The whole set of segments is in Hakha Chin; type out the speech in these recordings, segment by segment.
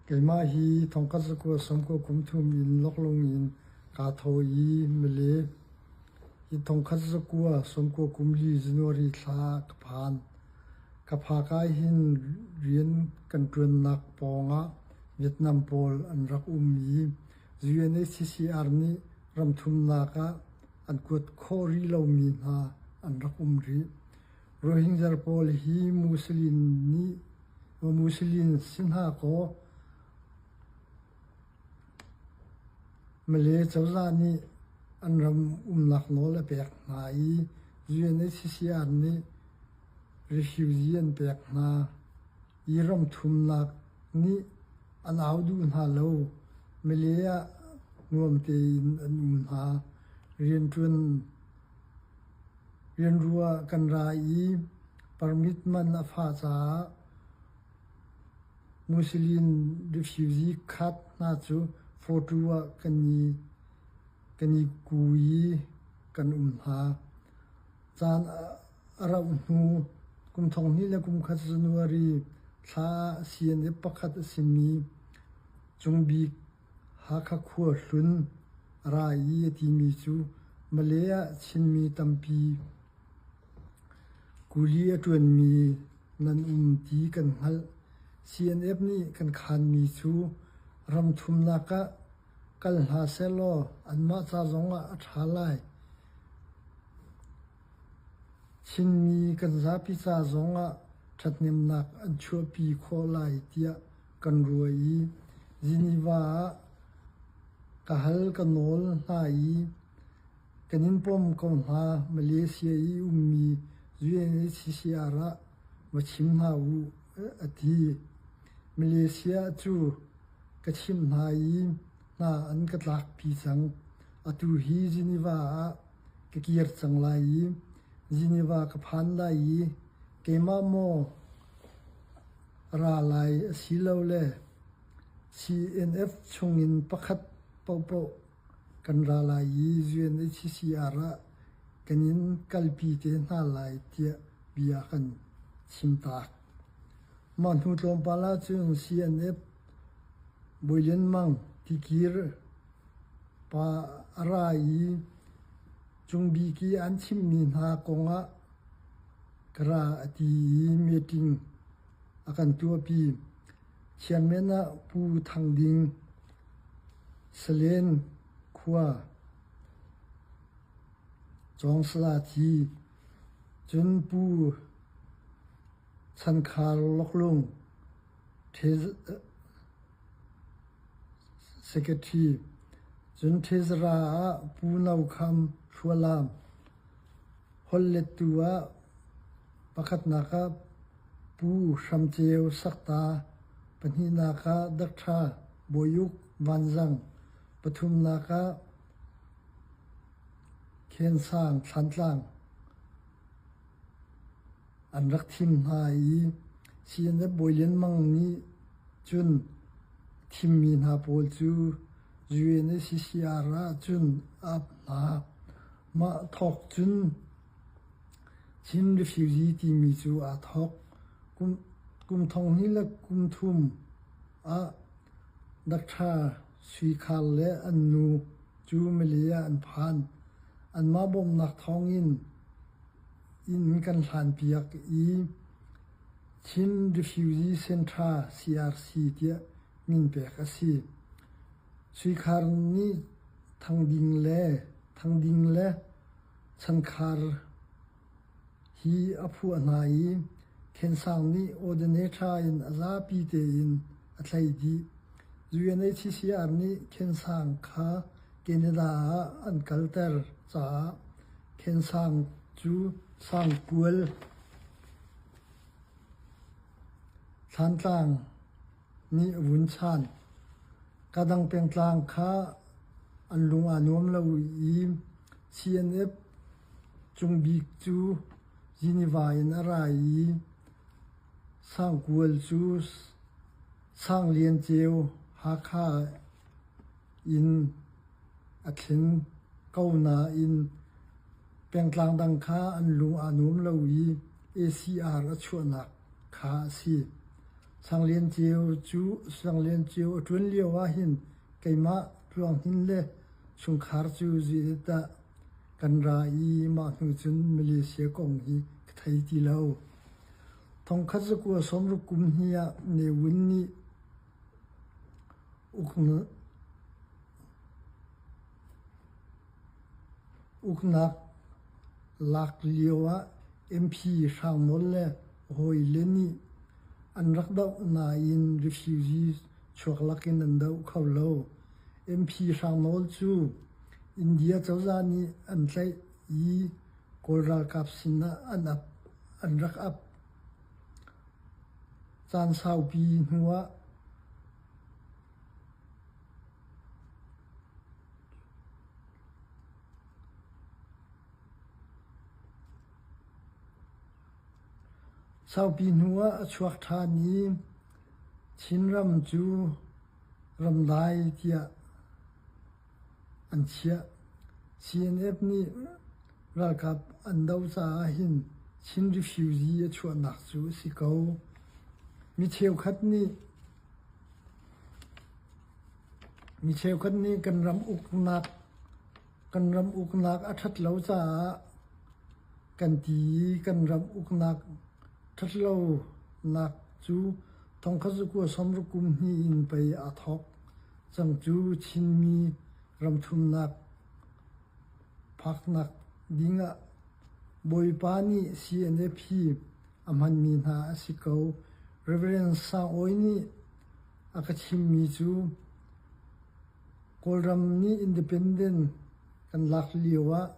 Keimah hi thongkhat zakua sawmkua kum thum in loklung in kaa thawh i Male hi thongkhat zakua sawmkua kum li January thla ah ka phan. Ka phak ahhin rian kan ṭuannak pawngah Vietnam pawl an rak um i UNHCR nih ramthumnak ah an kuat khawh rih lomi hna an rak um rih. Rohingya pawl hi Muslim nih Muslim si hna kaw Malay cozah nih an ram umnak nawl a pek hna i UNHCR nih refugee an pek hna i ramthumnak nih an au duh hna lo. Malay ah nuam tein an um hna. Rianṭuan Rianrua kan ra i permit man a fah caah Muslim refugee card hna cu photo ah kan i kan i ku i kan um hna. Caan a rauh hnu kum 2000 le kum khat January thla ah CNF pakhat a simi Cungbik Hakha khua hlun a ra i a timi cu Malay ah Chinmi tampi kuli a ṭuanmi nan um ti kan hngalh. CNF nih kan khanmi cu ram thumnak ah kal hna sehlaw anmah ca zongah a ṭha lai. Chinmi kan zapi ca zongah ṭhathnemnak an chuahpi khawh lai tiah kan ruah i Geneva ah ka hal ka nawl hna i kan in pom ko hna. Malaysia i ummi UNHCR ah va chim hna u a ti. Malaysia cu ka chimh hna i hna an ka tlakpi cang. Atu hi Geneva ah ka kir cang lai i Geneva ka phan lai i keimah maw ra lai asilole CNF chungin pakhat paohpaoh kan ra lai i UNHCR ah kan in kalpi te hna lai tiah bia kan chimtak. Mah hnu tlawmpal ahcun CNF Bawi Lian Mang tikir pa a ra i Cungbik i an chimhmi hna kongah ka ra a ti i meeting a kan tuahpi. Chairman ah Pu Thang Ding, Salen khua, Cawngsala Thi, cun Pu Chan Khar Loklung, Secretary, cun Treasurer ah Pu No Kham Hlualam. Holhlettu ah pakhatnak ah Pu Hram Ceu Sakta, pahnihnak ah Doctor Bawiuk Vanzang, pathumnak ah Khen Sang Thlantlang an rak thim hna i CNF Bawi Lian Mang nih cun thimmi hna pawl cu UNHCR ah cun a ap hna. Mah thawk cun Chin refugee timi cu aa thawk. Kum 2000 le kum thum ah Doctor Sui Khar le an nu cu Malay ah an phan. Anmah bawmhnak thawngin inn kan hlanpiak i Chin Refugee Centre CRC tiah min pek a si. Sui Khar nih Thangding le Thangding le Chankhar hi a phuah hna i Khensang nih ordinator in a zapi tein a thlei dih. UNHCR nih Khensang kha Canada ah an kalter caah Khensang cu Sangkual Thlantlang nih a vun chan. Kadang pengtlang kha an lung aa nuam lo i CNF cungbik cu Geneva in a ra i Sangkual cu Sanglian Ceu Hakha in a thlen ko nain pengtlang dang kha an lung aa nuam lo i ACR a chuahnak kha a si. Sanglian Ceu cu Sanglian Ceu a ṭuan lio ahhin keimah Tluang Hnin le chungkhar cu zeidah kan ra i mah hnu cun Malaysia kong hi ka thei ti lo. Thongkhat zakua sawmruk kum hnih ah Ne Win nih uknak lak lio ah MP Hrang Nawl le a hawile nih an rak doh nain refugee chuak lakin an doh kho lo. MP Hrang Nawl cu India cozah nih an tlaih i Kawl ralkap sinah an ap, an rak ap. Caan saupi hnuah Saupi hnu ah a chuak ṭhan i Chinram cu ramdai tiah an chiah. CNF nih ralkap an doh caah hin Chin refugee a chuahnak cu a si ko. Mi cheukhat nih mi cheukhat nih kan ram uknak kan ram uknak a ṭhat lo caah kan ti i kan ram uknak ṭhat lonak cu thongkhat zakua sawmruk kum hnih in pei aa thawk cang cu Chinmi ramthumnak phaknak dingah Bawipa nih CNF hi a hmanmi hna a si ko. Reverend Sang Awi nih a ka chimmi cu Kawlram nih independent kan lak lio ah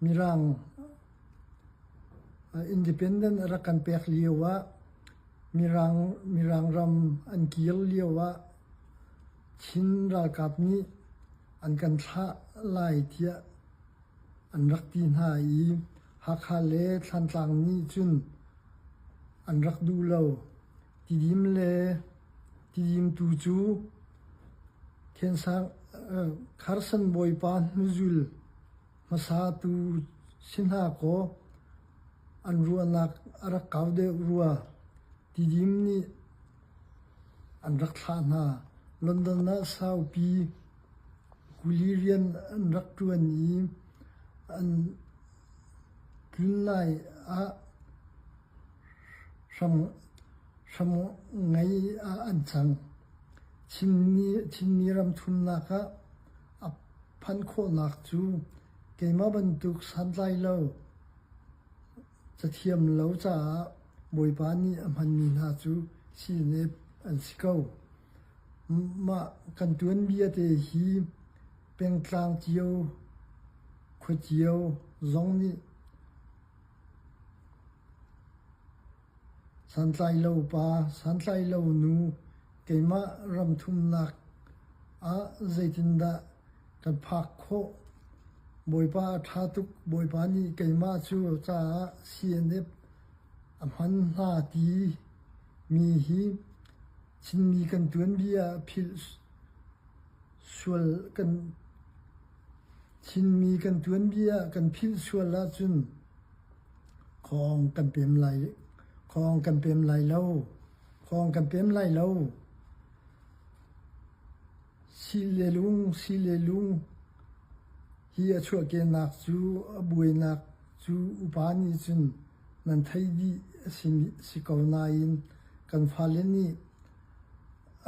Mirang independent a rak kan pek lio ah Mirang, Mirang ram an kir lio ah Chin ralkap nih an kan thlah lai tiah an rak ti hna i Hakha le Thlantlang nih cun an rak duh lo. Tidim le Tidim tu cu Thiansang Kharsan bawipa hnuzul hmasa tu si hna kaw an ruahnak a rak kau deuh rua. Tidim nih an rak thlah hna. London ah saupi kuli rian an rak ṭuan i an tlun lai ah hram hram ngei ah an cang. Chinmi, Chinmi ram thumnak ah a phanh khawhnak cu keimah bantuk santlai lo cathiam lo caah Bawipa nih a hmanmi hna cu CNF an si ko. Mah kan tuanbia te hi pengtlang cio, khua cio zong nih Santlai lo pa, santlai lo nu, keimah ram thumnak ah zeitindah kan phak khawh? Bawipa a ṭha tuk. Bawipa nih keimah cu caah CNF a hman hna ti mi hi Chinmi kan tuanbia philh sual kan Chinmi kan tuanbia kan philh sual ahcun Khawng kan pem lai khawng kan pem lai lo. Khawng kan pem lai lo. Si le lung, si le lung hi a chuahkehnak cu a buainak cu upa nih cun nan theih dih a si, si ko nain kan fale nih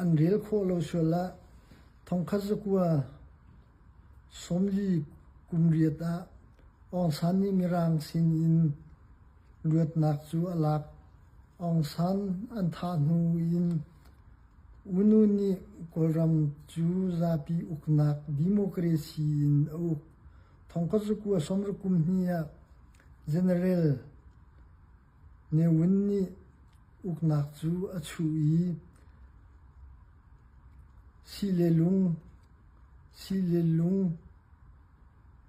an rel khawh lo sual ah thongkhat zakua 40 kum riat ah Aung San nih Mirang sinin luatnak cu a lak. Aung San an thah hnu in U Nu nih Kawlram cu zapi uknak democracy in a uk. Thongkhat zakua sawmruk kum hnih ah General Ne Win nih uknak cu a chuh i si le lung Si le lung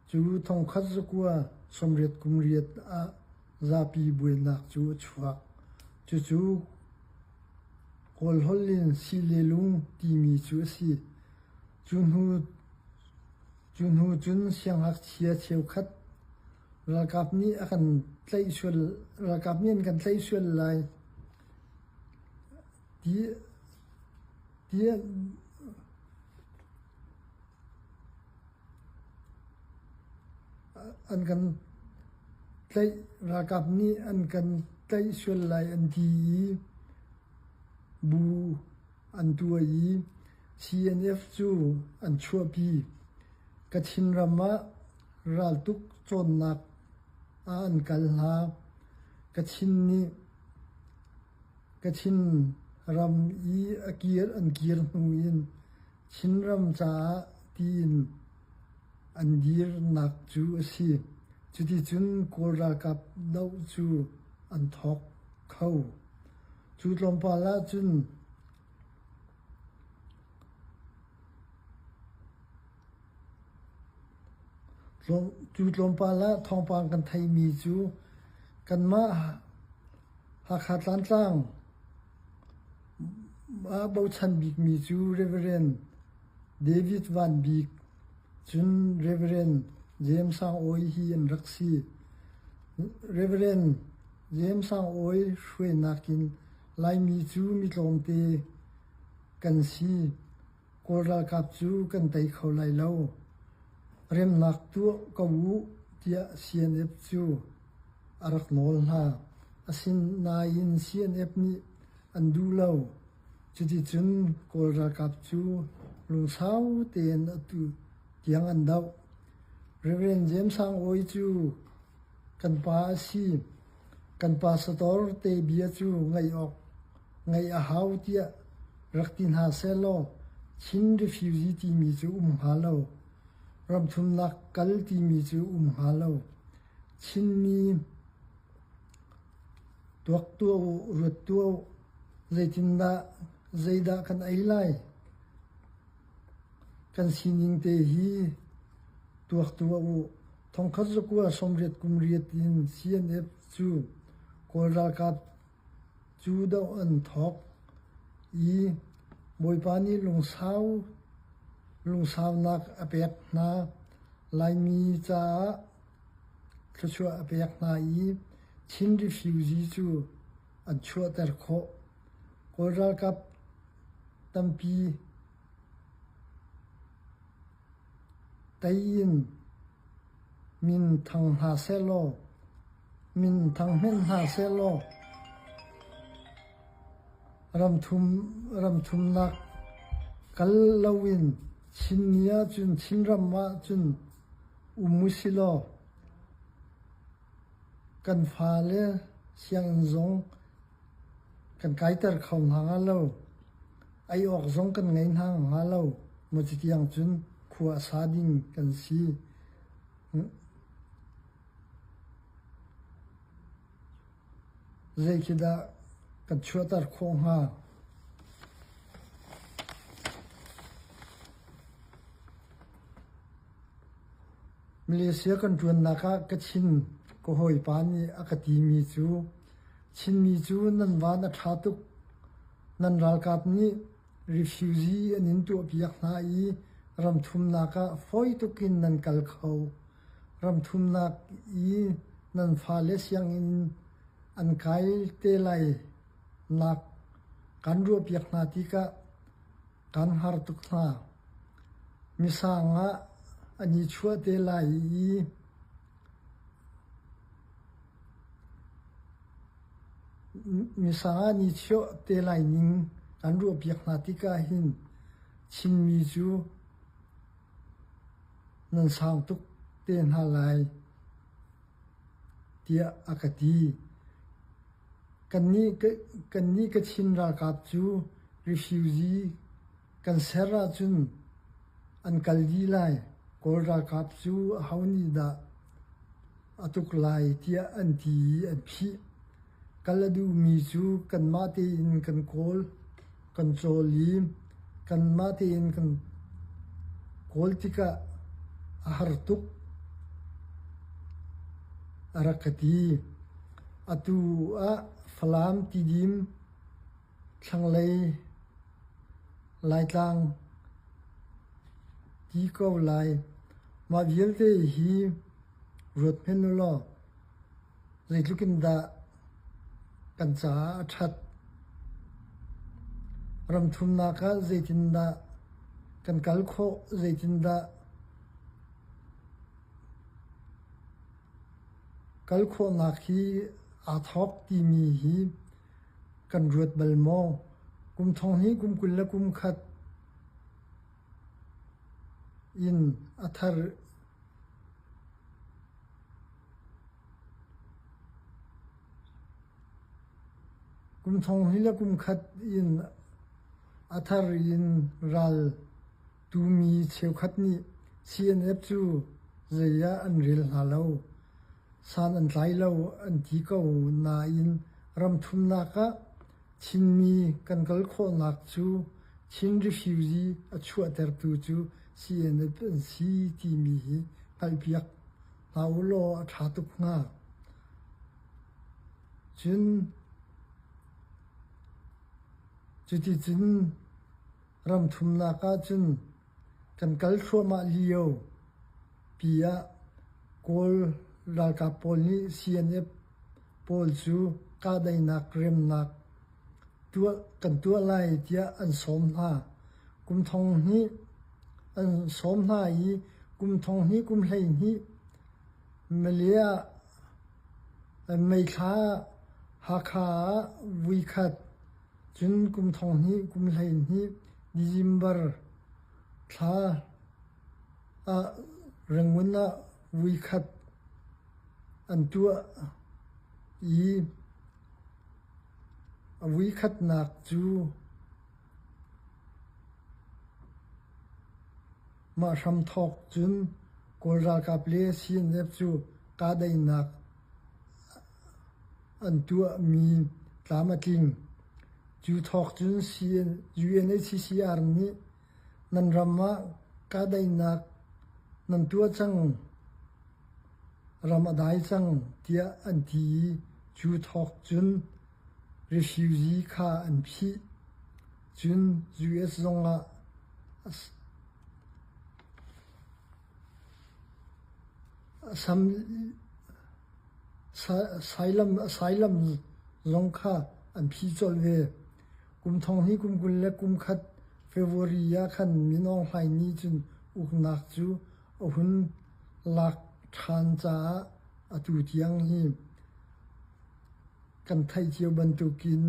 cu thongkhat zakua sawmriat kum riat ah zapi buainak cu a chuak. Cucu Kawlholh in si le lung timi cu a si. Cu hnu, cu hnu cun siangngakchia cheukhat ralkap nih a kan tlaih sual, ralkap nih an kan tlaih sual lai. Ti An kan tlaih, ralkap nih an kan tlaih sual lai an ti i bu an tuah i CNF cu an chuahpi. Kachin ram ah raltuk cawnnak ah an kal hna. Kachin nih Kachin ram i a kir an kir hnu in Chinram caah tiin an dirnak cu a si. Cuticun Kawl ralkap doh cu an thawk kho. Cu tlawmpal ahcun Cu tlawmpal ah thawngpang kan theihmi cu kanmah Hakha Tlantlang ah bochan bikmi cu Rev. David Van Bik, cun Rev. James Sang Awi hi an rak si. Rev. James Sang Awi hruainak in Laimi cu mi tlawmte kan si. Kawl ralkap cu kan tei kho lai lo. Remnak tuah ko u tiah CNF cu a rak nawl hna. Asinain CNF nih an duh lo. Cuticun Kawl ralkap cu lungsau tein atu tiang an doh. Reverend James Sang Awi cu kan pa a si. Kan pastor te bia cu ngaih awk ngaih a hau tiah rak ti hna sehlaw Chin refugee timi cu um hnga lo. Ramthumnak kal timi cu um hnga lo. Chinmi tuak tuah u, ruat tuah u, zeitindah zeidah kan ei lai? Kan sining te hi tuak tuah u. Thongkhat zakua 80 kum riat in CNF cu Kawl ralkap cu doh an thawk i Bawipa nih lungsau lungsaunak a pek hna. Laimi caah thluachuah a pek hna i Chin refugee cu an chuahter khawh. Kawl ralkap tampi tei in min thang hna sehlaw min thang hmenh hna sehlaw ramthum ramthumnak kal loin Chinmi ahcun Chinram ahcun um usilaw kan fale sianginn zong kan kaiter kho hna hnga lo. Ei awk zong kan ngei hna hnga lo. Maw cutiang cun khua a sa ding kan si. Zei khi dah kan chuahter khawh hnga? Malaysia kan ṭuannak ah Kachin ka hawipa nih a ka timi cu Chinmi cu nan van a ṭha tuk. Nan ralkap nih refugee an in tuahpiak hna i ramthumnak ah fawi tuk in nan kal kho. Ramthumnak i nan fale sianginn an kai te lai nak kan ruahpiak hna tikah kan har tuk hna. Misang ah an i chuah te lai i Misang ah an i chuah te lai ning kan ruahpiak hna tikah hin Chinmi cu nan sang tuk te hna lai tiah a ka ti. Kannih, kannih Kachin ralkap cu refugee kan ser ahcun an kal dih lai. Kawl ralkap cu aho nih dah a tuk lai tiah an ti i an phih. Kal a duhmi cu kanmah tein kan kawl, kan cawl i kanmah tein kan kawl tikah a har tuk a rak ka ti. Atu ah Falam Tidim thlanglei Laitlang ti ko lai. Mah vialte hi ruat hmenh u law zeitluk in dah kan caah a ṭhat. Ramthumnak ah zeitindah kan kal khawh, zeitindah kal khawhnak hi aa thawk timi hi kan ruat bal maw? Kum thong hnih kum 21 in a thar Kum thong hnih le kum khat in a thar in ral tumi cheukhat nih CNF cu zei ah an rel hna lo, san an tlai lo an ti ko nain ramthumnak ah Chinmi kan kal khawhnak cu Chin refugee a chuahtertu cu CNF an si timi hi hngalhpiak hna u law a ṭha tuk hnga. Cun cuticun ramthumnak ahcun kan kal thluahmah lio pi ah Kawl ralkap pawl nih CNF pawl cu kahdaihnak remnak tuah kan tuah lai tiah an sawm hna. Kum thong hnih an sawm hna i kum thong hnih kum 12 Malay ah Meithla Hakha ah voikhat, cun kum thong hnih kum 12 December thla ah Rangoon ah voikhat an tuah i a voikhatnak cu Mah hramthawk cun Kawl ralkap le CNF cu kahdaihnak an tuahmi tlam a tling. Cu thawk cun UNHCR nih nan ram ah kahdaihnak nan tuah cang, ram a dai cang tiah an ti i cu thawk cun refugee kha an phih. Cun US zongah Asylum zong kha an phi colh ve. Kum thong hnih kum 21 February ah khan Min Aung Hlaing nih cun uknak cu a hun lak ṭhan caah atu tiang hi kan theih cio bantukin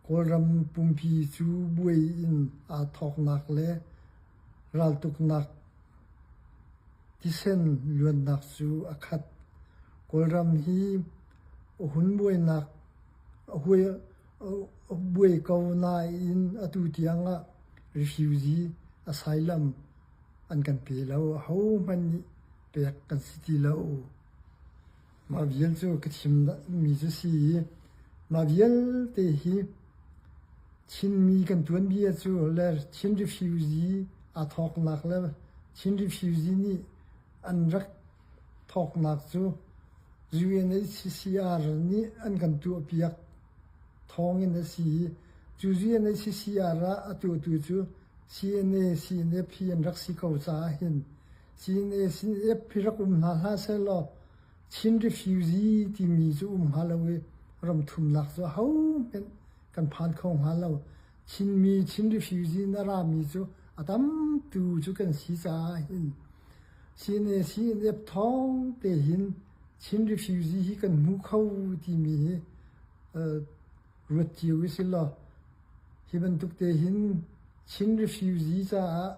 Kawlram pumpi cu buai in aa thawknak le raltuknak thisen luannak cu a khat. Kawlram hi a hun buainak a buai ko nain atu tiang ah refugee asylum an kan pe lo. Ahohmanh nih pek kan si ti lo. Mah vial cu ka chimmi cu si i mah vialte hi Chinmi kan tuanbia cu le Chin refugee aa thawknak le Chin refugee nih an rak thawknak cu UNHCR nih an kan tuahpiak thawngin a si i cu UNHCR ah a tuahtu cu CNA, CNF hi an rak si ko caah hin CNA, CNF hi rak um hna hlah sehlaw Chin refugee timi cu um hnga lo i ramthumnak cu ahohmanh kan phan kho hnga lo. Chinmi Chin refugee na rami cu a tamtu cu kan si caah hin CNA CNF thawng te hin Chin refugee hi kan hmu kho timi hi ruat cio i si law hi bantuk te hin Chin refugee caah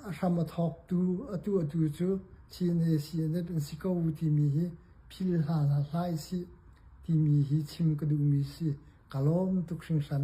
a hram a thawktu atu atu cu CNA CNF an si ko timi hi phil hna hlah hlah sih timi hi chim ka duhmi si. Ka lawm tuk hringhran.